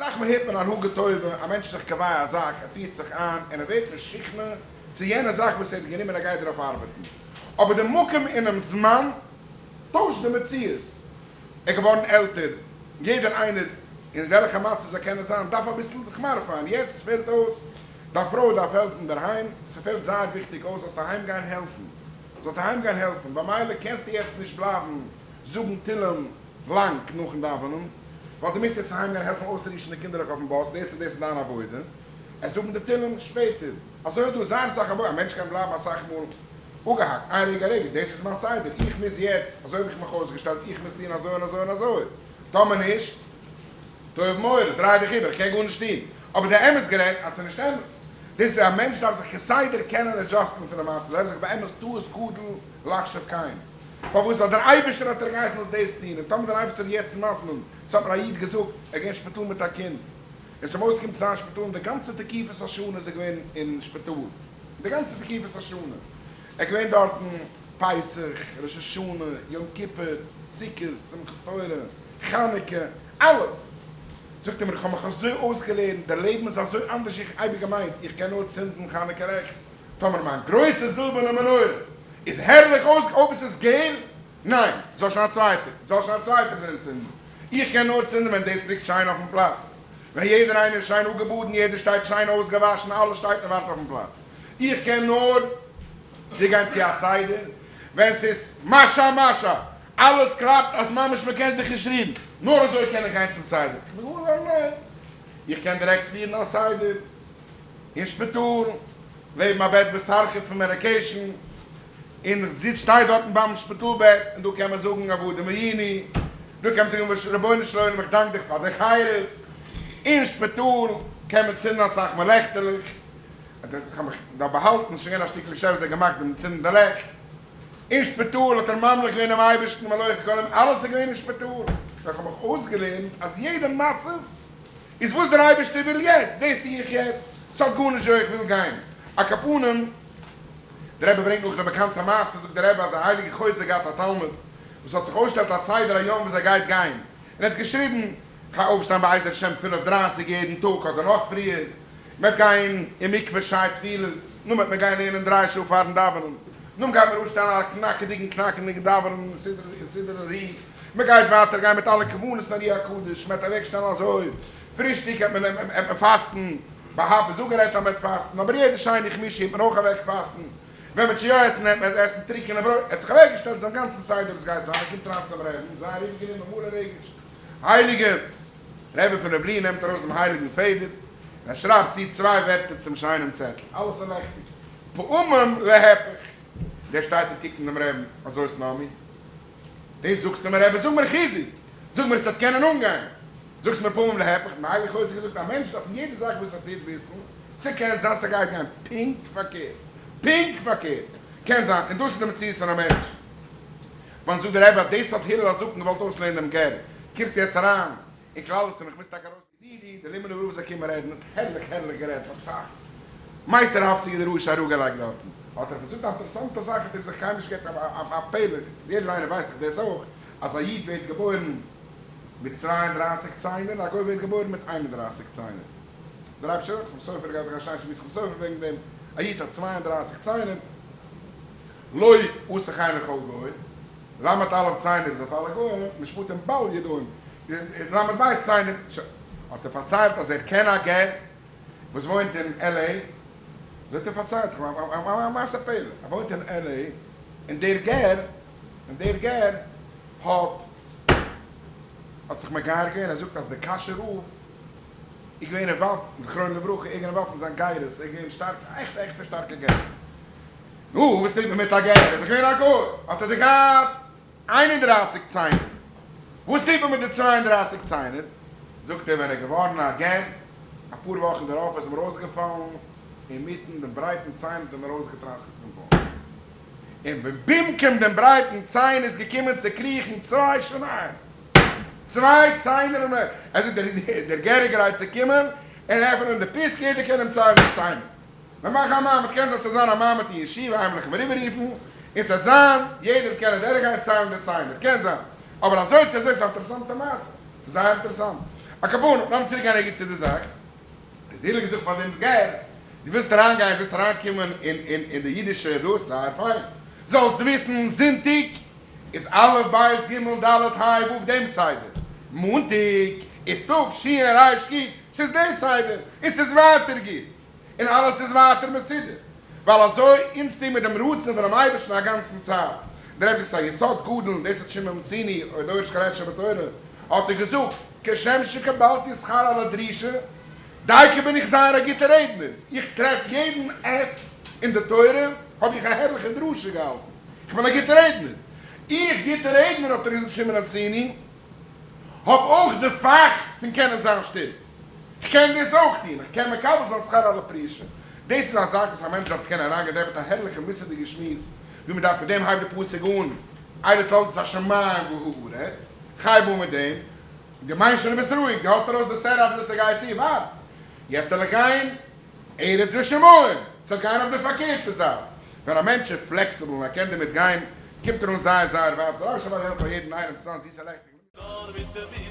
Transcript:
אסאך מאל הערט מען הנהגה טובה, א מענטש איז זיך קובע א זאך, ער פירט זיך איין, און ער ווערט משוכנע צו יענע זאך וואס ער האט גענומען ער גייט דערויף ארבעטן. אבער די מקום אינעם זמן טוישט די מציאות. ער איז געווארן עלטער, יעדער איינער אין וועלכע מצב זיי קענען זיין דארף אביסל זיך מארפען, יעצט פעלט אויס דיין פרוי דארף העלפן אינדערהיים, ס'פעלט זייער וויכטיג אויס זאלסט אהיים גיין העלפן, זאלסט אהיים גיין העלפן, במילא קענסטו יעצט נישט בלייבן זאגן תהלים לאנג נאכן דאווענען, ווייל דו מוזט יעצט אהיים גיין העלפן אויסרישן די קינדערלעך אויפן באס, דאס און דאס איז דיין עבודה, עס זאגן די תהלים שפעטער. אזוי איז דא זייער אסאך עבודה, א מענטש קען בלייבן אסאך מאל אפגעהאקט, איין רגע רגע, דאס איז מיין סדר, איך מוז יעצט, אזוי האב איך מיך אויסגעשטעלט, איך מוז טון אזוי און אזוי און אזוי, טאמער נישט, טוב מאוד, עס דרייט דיך איבער, איך קען גארנישט טון, אבער די אמת גערעדט אז ס'איז נישט אמת, דאס איז א מענטש דארף זיך כסדר קענען adjust ן פונעם מצב, דארף זיך באמת טעות גדול לחשוב כן, פארוואס ווייל דער אייבערשטער האט דיר געהייסן זאלסט דאס טון, און טאמער דער אייבערשטער האט יעצט מזמין, ס'האט מיר א איד געזאגט, ער איז געווען אין שפיטאל מיט א קינד, און ס'איז אויסגעקומען צו זיין שפיטאל און די גאנצע תקופת השנה איז ער געווען אין שפיטאל, די גאנצע תקופת השנה, ער איז געווען דארטן פסח, ראש השנה, יום כיפור, סוכות, שמחת תורה, חנוכה, אלעס! זאגט ער מיר איך האב מיך אזוי אויסגעלערנט, די לעבן איז אזוי אנדערש ווי איך אייביג געמיינט, איך קען נאר צינדן חנוכה לעכט טאמער מיין גרויסע זילבערנע מנורה איז הערליך אויס, אויב עס איז געל, ניין, זאל שוין א צווייטער, זאל שוין א צווייטער דערין צינדן. איך קען נאר צינדן ווען דאס ליגט שיין אויפן פלאץ. ווען יעדער איינער איז שיין אפגעבאדן, יעדער שטייט שיין אויסגעוואשן, אלעס שטייט און ווארט אויפן פלאץ. איך קען נאר צוגיין צו א סדר ווען ס'איז מאשא מאשא, אלעס קלאפט אז ממש מ'קען זיך נישט רירן. נאר אזוי קען איך גיין צום סדר. איך בין גאר אליין. איך קען דירעקט פירן א סדר אין שפיטאל, לעבן א בעט וואס הארכעט פון medication. און זי שטייט דארטן ביים שפיטאל בעט, און דא קען מען זאגן עבדים היינו, דא קען מען זאגן רבונו של עולם איך דאנק דיך פאר די חירות, אין שפיטאל קען מען צינדן אסאך מער לעכטעלעך, איך האב מיך דא באהאלטן, ס'איז שוין געווען א שטיקל געשעפט וואס ער האט געמאכט דעם צינדן די לעכט, אין שפיטאל האט ער ממליך געווען דעם אייבערשטן מלוך כל העמים, אלעס איז געווען אין שפיטאל, איך האב מיך אויסגעלערנט אז יעדע מצב איז וואס דער אייבערשטער וויל יעצט, דאס טו איך יעצט, ס'האט גארנישט וואו איך וויל גיין, על כל פנים. דער רבי ברענגט נאך די באקאנטע מעשה, זאגט דער רבי אז דער הייליגער חוזה געהאט א תלמיד וואס האט זיך אויסשטעלט א סדר היום וואס ער גייט גיין, און ער האט געשריבן, כ'גיי אויפשטיין בעזר השם פינף דרייסיג יעדן טאג אדער נאך פריער, מ'וועט גיין אין מקווה ש"י טבילות, נאכדעם וועט מען גיין לערנען דריי שעה פארן דאווענען, נאכדעם גייט מען אויפשטעלן א קנאקעדיגן קנאקענדיגן דאווענען אין סידור אין סידור ארי, מען גייט ווייטער גיין מיט אלע כוונות אין ארי הקדוש, מען וועט אוועקשטעלן אזוי, פרישטאג וועט מען פאסטן. ב ה איז אפגערעדט אז מ'וועט פאסטן, אבער יעדע שני חמישי וועט מען אויך אוועק פאסטן, ווען מ'וועט שוין יא עסן וועט מען עסן טריקענע ברויט, ער האט זיך אוועק געשטעלט זיין גאנצן סדר וואס גייט זיין, ער קומט אריין צום רעבין, זייער איבערגענומען מלא רגש, הייליגע רבי פון לובלין נעמט ארויס דעם הייליגן פעדער, און ער שרייבט צו צוויי ווערטער צום שיינעם צעטל, אלעס איז לעכטיג, פעמים להיפך, דער שטייט און קוקט אין דעם רעבין, אזוי איז נעמי, דאס זאגסטו מיר רבי, זאג מיר חיזוק, זאג מיר עס וועט קענען אנגיין. זאגסט מיר פעמים להיפך, האט מיין הייליגע חוזה געזאגט, א מענטש דארף אין יעדע זאך וואס ער טוט וויסן, ס'קען זיין ס'גייט גיין פונקט פארקערט, פונקט פארקערט, קען זיין, און דאס איז די מציאות פון א מענטש. וואנט זאגט דער רבי אז דאס האט הלל הזקן געוואלט אויסלערנען דעם גר, קומסטו יעצט אריין אין כלל ישראל, איך מוז טאקע ארויס. ידידי, דער לימינער רב זאל קומען רעדן, האט הערליך הערליך גערעדט, האט אסאך מייסטערהאפטיגע דרשה אראפגעלייגט דארטן, האט ער געזאגט א אינטערעסאנטע זאך, האט ער זיך קיינמאל נישט געהערט א פלא, יעדער איינער ווייסט דאך דאס אויך, אז א איד ווערט געבוירן מיט 32 ציינער, און א גוי ווערט געבוירן מיט 31 ציינער. דער אייבערשטער זאגט, חתם סופר גייט דאך א שיין שמועס חתם סופר וועגן דעם, א איד האט 32 ציינער, לא עשה כן לכל גוי, ל' אלף ציינער איז אויף אלע גוים, משפטים בל ידעום, ל' בית ציינער, שוין. האט ער פארציילט אז ער קען א גר וואס וואוינט אין LA, אזוי האט ער פארציילט, א מעשה פלא, ער וואוינט אין LA, און דער גר, און דער גר האט האט זיך מגייר געווען, ער זאגט אז די קאשוי רב איז געווען involved, זכרונו לברכה, ער איז געווען involved אין זיין גירות, ער איז געווען שטארק, א עכטע עכטע שטארקע גר. נו, וואס טוט מען מיט א גר? ער איז דאך געווען א גוי, האט ער דאך געהאט 31 ציינער, וואס טוט מען מיט די 32 ציינער? זאגט ער, ווען ער איז געווארן א גר, אפאר וואכן דערויף איז אים ארויסגעפאלן אינמיטן דעם ברייטן ציין האט אים ארויסגעטראסקעט פון בוים. און ווען במקום דעם ברייטן ציין איז געקומען צו קריכן צוויי שונאים, צוויי ציינער און ער זאגט דער גר איז גרייט צו קומען און עפענען די פיסק יעדער קען אים ציילן די ציינער. מען מאכט א מעמד, קען זיין ס'זאל זיין א מעמד אין ישיבה היימליך אים אריבעררופן און ס'וועט זיין יעדער וועט קענען דורכגיין ציילן די ציינער, קען זיין, אבער אזוי צו אזוי ס'איז א אינטערעסאנטע מעשה, ס'איז זייער אינטערעסאנט. על כל פנים, לאמיר צוריק גיין רגע צו די זאך. איז די הילל געזאגט פאר דעם גר, דו ווילסט אריינגיין, ווילסט אריינקומען אין אין אין די אידישע דאס, זייער פיין. זאלסט וויסן, זונטאג איז א' בית ג' ד' ה' ו' דעם סדר, מאנטאג איז ת' ש' ר' ק', ס'איז דער סדר, און ס'איז ווייטער גוט, און אלעס איז ווייטער מסודר, ווייל אזוי אונז טוהן מיר דעם רצון פונעם אייבערשטן א גאנצן צייט. דער רבי זאגט ס'איז א יסוד גדול, און דאס האט שמעון סיני, אוי דורש כרת שבתורה, האט ער געזאגט, כשם שקיבלתי שכר על הדרישה, דייקא בין איך זייער א גוטער רעדנער, איך טרעף יעדן ס אין די תורה, האב איך א הערליכע דרשה געהאלטן, איך בין א גוטער רעדנער. איך, גוטער רעדנער, האט ער געזאגט שמעון הצוני, האב אויך די פאך פון קענען זיין שטיל. איך קען דאס אויך טון, איך קען מקבל זיין שכר על הפרישה. דאס איז א זאך וואס א מענטש דארף קענען אריינגיין דער האט א הערליכע מוסר'דיגע שמועס ווי מען דארף פון דעם הייבט די פסוק אן, אלה תולדות השמים והארץ, כ'הייב אן מיט דעם, דו מיינסט שוין דו ביסט רואיג, דו האסט ארויס די setup וואס ס'גייט צו, ווארט, יעצט זאל איך גיין ארץ ושמים, ס'זאל גיין אויף די פארקערטע זייט, ווען א מענטש איז flexible און ער קען דערמיט גיין, קומט ער אן זייער זייער ווייט, זאל אייבערשטער העלפן פאר יעדן איינעם צו זיין זיס און לעכטיג. נאר מיט אמונה.